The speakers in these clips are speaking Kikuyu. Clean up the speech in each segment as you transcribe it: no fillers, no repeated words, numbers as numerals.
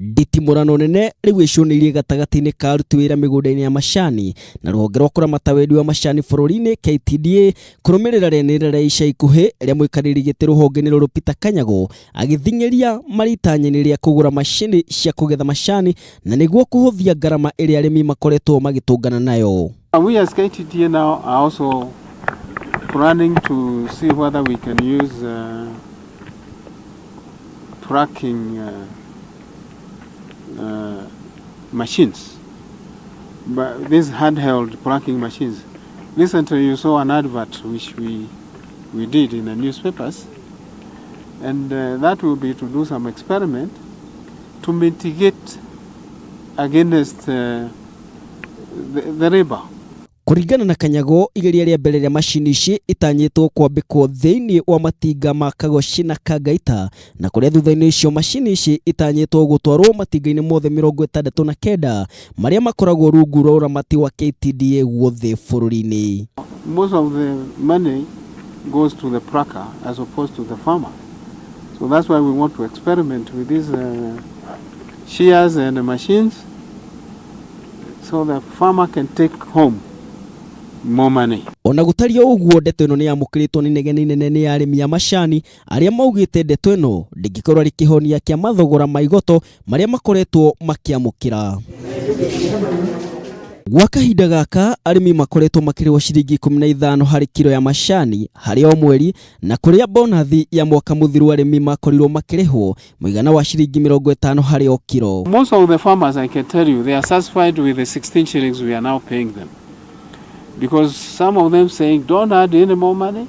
Nditimũrano nene rĩu ĩcũnĩirie gatagatĩ-inĩ ka aruti wĩra mĩgũnda-inĩ ya macani na rũhonge rwa kũramata wendia wa macani bũrũri-inĩ KTDA kũrũmĩrĩra rĩanĩrĩra rĩa ica ikuhĩ rĩa mũikarĩri gĩtĩ rũhonge-inĩ rũrũ Peter Kanyago agĩthing'ĩria marĩ itanya-inĩ rĩa kũgũra macini cia kũgetha macani na nĩguo kũhũthia ngarama ĩrĩa arĩmi makoretwo magĩtũngana nayo. We as KTDA now are also planning to see whether we can use tracking machines, but these handheld plucking machines. Recently you saw an advert which we did in the newspapers, and that will be to do some experiment to mitigate against the labor. Kũringana na Kanyago, igeria rĩa mbere rĩa macini ici itanyĩtwo kwambĩkwo thĩinĩ wa matinga ma Kagoci na Kangaita, na kũrĩa thutha-inĩ ũcio macini ici itanyĩtwo gũtwarwo matinga-inĩ mothe 69 marĩa makoragwo rungu rwa ũramati wa KTDA guothe bũrũri-inĩ. Most of the money goes to the plucker as opposed to the farmer. So that's why we want to experiment with these shears and the machines so the farmer can take home more money. Ona gũtariĩ o ũguo, ndeto ĩno nĩ yamũkĩrĩtwo nĩ inegene inene nĩ arĩmi a macani arĩa maugĩte ndeto ĩno ndĩngĩkorwo arĩ kĩhonia kĩa mathogora ma igoto marĩa makoretwo makĩamũkĩra. Gwa kahinda gaka arĩmi makoretwo makĩrĩhwo ciringi 15 harĩ kiro ya macani harĩ o mweri, na kũrĩa bonathi ya mwaka mũthiru arĩmi makorirwo makĩrĩhwo mũigana wa ciringi 50 harĩ o kiro. Most of the farmers, I can tell you, they are satisfied with the 16 shillings we are now paying them. Because some of them saying, "Don't add any more money,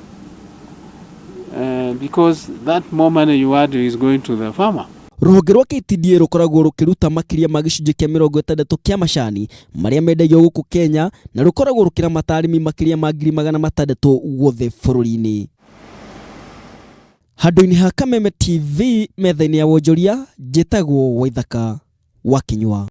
because that more money you add is going to the farmer." Rũhonge rwa KTDA rũkoragwo rũkĩruta makĩria ma gĩcunjĩ kĩa 60 kĩa macani marĩa mendagio gũkũ Kenya, na rũkoragwo rũkĩramata arĩmi makĩria ma 600,000 guothe bũrũri-inĩ. Handũ-inĩ ha Kameme TV, metha-inĩ ya wonjoria, njĩtagwo Waithaka wa Kinyua.